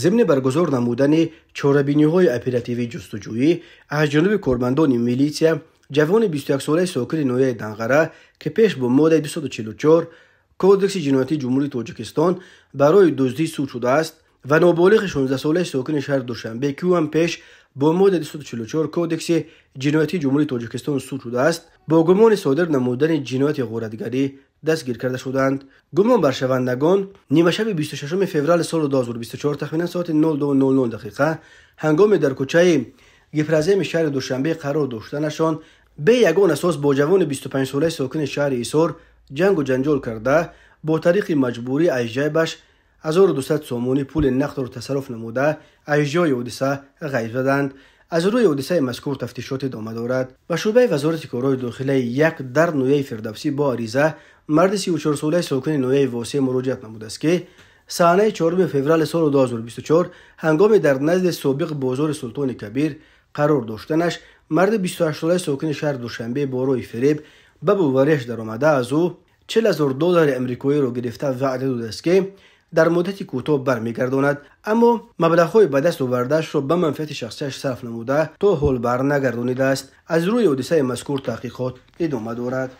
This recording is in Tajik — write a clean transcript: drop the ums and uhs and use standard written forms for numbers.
Зимни баргузор намудани чорабиниҳои оперативии ҷустуҷӯӣ аз ҷониби кормандони милитсия, ҷавони 21-солаи сокини ноҳияи Данғара, ки пеш бо моддаи 244 Кодекси ҷиноятии Ҷумҳурии Тоҷикистон барои дуздӣ суд шудааст, ва ноболиғи 16-солаи сокини шаҳри Душанбе, ки ӯ ҳам пеш бо моддаи 244 Кодекси ҷиноятии Ҷумҳурии Тоҷикистон суд шудааст, бо гумони содир намудани ҷинояти ғоратгарӣ дастгир карда шуданд. Гумонбаршавандагон нимашаби 26 феврали соли 2024 тахминан соати 02:00 дақиқа ҳангоми дар кӯчаи Гипраземи шаҳри Душанбе қарор доштанашон бе ягон асос бо ҷавони 25-солаи сокини шаҳри Ҳисор ҷангу ҷанҷол карда, бо тариқи маҷбурӣ аз ҷайбаш 1200 сомонӣ пули нақдро тасарруф намуда, аз ҷои ҳодиса ғайб заданд. Аз рӯи ҳодисаи мазкур тафтишот идома дорад. Ба шӯъбаи Вазорати корҳои дохилаи як дар ноҳияи Фирдавсӣ бо ариза марди 34-солаи сокини ноҳияи Восеъ муроҷиат намудааст, ки саҳнаи 4 феврали соли 2024 ҳангоми дар назди собиқ бозори Султони Кабир қарор доштанаш марди 28-солаи сокини шаҳри Душанбе бо роҳи фиреб ба боварияш даромада, аз ӯ 40 000 доллари амрикоиро гирифта ваъда додааст, ки дар муддати кӯтоҳ бармегардонад, аммо маблағҳои ба даст овардаашро ба манфиати шахсияш сарф намуда, то ҳол барнагардонидааст. Аз рӯи ҳодисаи мазкур таҳқиқот идома дорад.